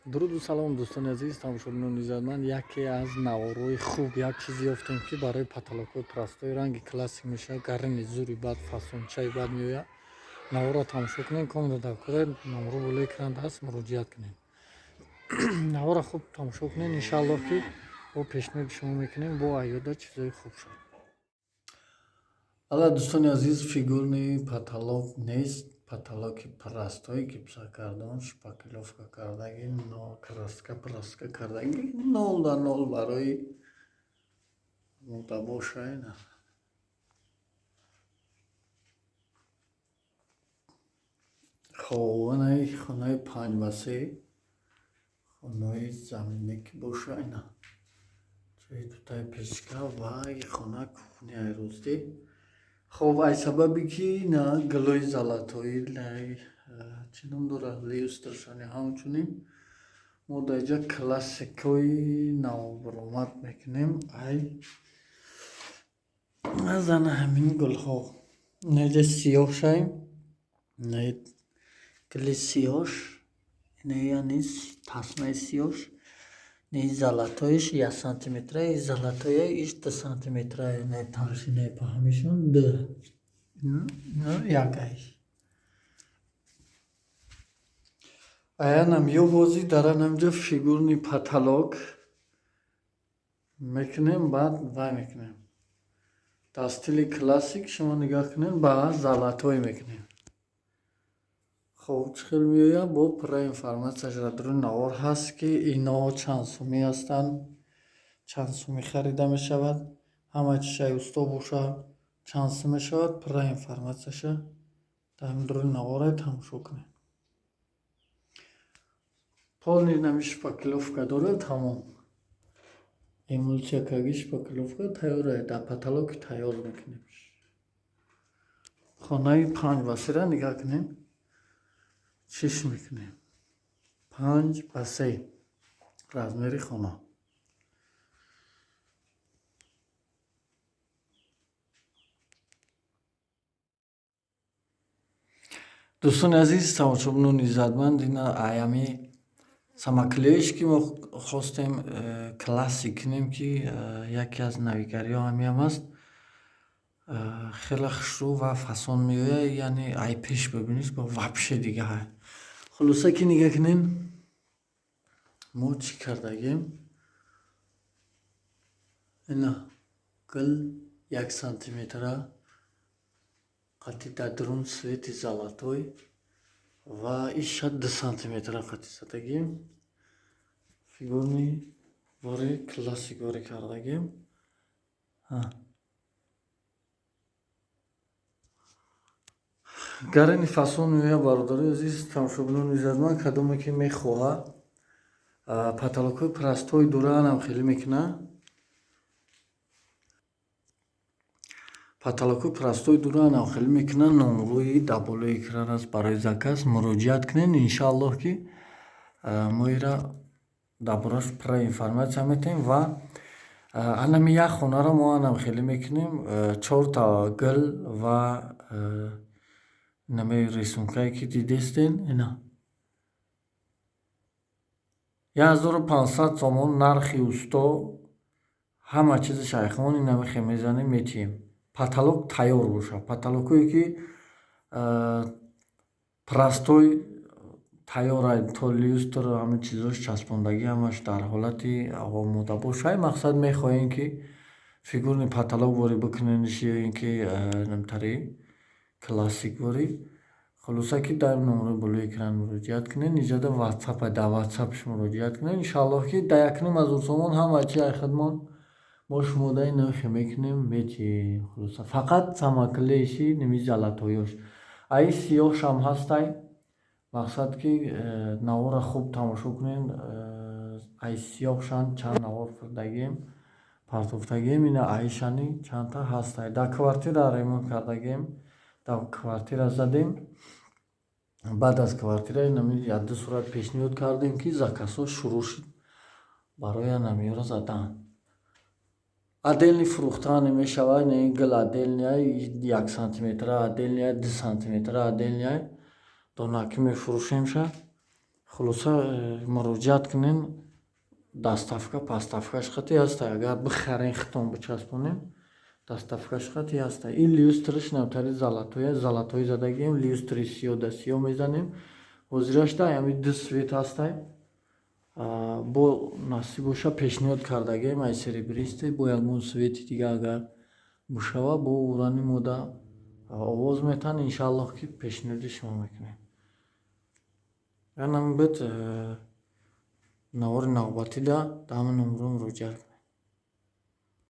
Дуруду салом, дӯстони азиз, тамошобинони иззатманд. Яке аз наворҳои хуб як чиз ёфтем, ки барои потолокҳои простой ранги классик мешавад, гарини зури бад, фасончаи бад меояд. Наворро тамошо кунед, коммента дар кора, номро болои экран ҳаст, муроҷиат кунед. Наворро хуб тамошо кунед, иншааллоҳ, ки бо пешниҳоди шумо мекунем, бо айёда чизои хуб шуд. Ала, дӯстони азиз, фигурный потолок нест, потолоки простой, гипсокартон, шпаклёвка кардаги, но краска праска кардаги, нол да нол барои мудабоша. Ина хонаи 5 ба 3, хонаи замине ки боша, ина ҷои дутаи печка ва хона кухняи рӯздӣ. Хоб, ай сабабе ки на гулои золотой, чӣ ном дорад, люстрашани, ҳамчунин мо дар инҷа классикҳои навбаромад мекунем. Ай зана ҳамин гулҳо инаҷа сиёҳ шаем, гули сиёҳш, яъне тасмаи сиёҳш, не, золотоиш 1 сантиметра, золотоя иш 2 сантиметра, толщинаи паҳмишон ду як ай. Аянам ёбозӣ дар анамҷо фигурный потолок мекунем, баъд вай мекунем дар стили классик. Шумо нигоҳ кунед, ба золотой мекунем. Хоб, чӣ хел меояд, бо пурра информатсияш дар дуруни навор ҳаст, ки ино чанд сумӣ ҳастанд, чанд сумӣ харида мешавад, ҳама чизшай усто боша, чанд сум мешавад, пурра информатсияша дар дуруни наворе тамошо кунед. Полный нами шпаклёвка дорад, тамом, эмульсия карги, шпаклёвка тайёр, дар потолоки тайёр мекунем. Хонаи 5 ба 3-ра нигоҳ кунем, чиш мекунем, 5 ба 3 размери хона. Дӯстони азиз, тамошобинони иззатманд, ина аями самоклеиш, ки мо хостем классик кунем, ки яке аз навигариҳо ҳамиам аст. Хеле хушрӯ ва фасон меояд, яъне ай пеш бибиниш, бо вообще дига. Хулоса, ки нигоҳ кунем, мо чӣ кардагем. Ина гул 1 сантиметра қати, дар дарун цвети золотой, ва иша 2 сантиметра қати задагем, фигурный вори классик вори кардагем. Гарини фасон меояд. Бародарои азиз, тамошобинони иззатманд, кадоме ки мехоҳад, потолокҳои простой дураанам хеле мекунад, потолокҳои простой дураанам хеле мекунад. Номрӯи дар болои экран аст, барои заказ муроҷиат кунед. Иншааллоҳ, ки мо ира дар борааш пурра информатсия метиҳем. Ва анами як хонаро мо анам хеле мекунем, чорта гул ва инаме рисункае, ки дидестен, ина 1500 сомон нархи усто, ҳама чизи шайхмон инамихе мезанем, метиҳем, потолок тайёр бошад. Потолокҳое ки простой тайёр, то люстр, ҳамин чизош часпондагӣ, ҳамаш дар ҳолати омода бошад. Мақсад, мехоҳем, ки фигурный потолок ворӣ бикуненш ё ин ки намтари классик ворӣ. Хулоса, ки дар номрои болои экран муроҷиат кунед, иҷода ватсап, дар ватсапш муроҷиат кунед. Иншааллоҳ, ки дар 1500 сомон ҳама чи айхидмон мо шумода инохе мекунем, метиҳем. Хулоса, фақат самоклеиши ними золотоёш, аи сиёҳшам ҳастай. Мақсад, ки наворро хуб тамошо кунед. Ай сиёҳшан чанд навор фурдагем, партофтагем, ина аишани чандта ҳастай. Дар квартира ремонт кардагем, дар квартира задем. Баъд аз квартира инами якду сурат пешниҳод кардем, ки заказҳо шурӯъ шуд барои анамиёро задан. Отдельный фурӯхтан мешавад, гул отдельный, 1 сантиметра отдельный, 2 сантиметра отдельный, донакӣ мефурӯшемша. Хулоса, муроҷиат кунен, доставка поставкаш хати ҳаста. Агар бихарен, хитон бичаспонем, доставкаш хати ҳаста. Ин люстраш навтари золотой, золотой задагием. Люстри сиёҳ да сиёҳ мезанем. Ҳозирашда ҳами ду цвет ҳастай. Бо насиб боша, пешниҳод кардагием ай серебристый. Бо ягон цвети дига агар бошава, бо урани мода овоз метаҳанд, иншааллоҳ, ки пешниҳоди шумо мекунем. Янам буд. Навори навбатида дар ҳамин номро муроҷиат кунед.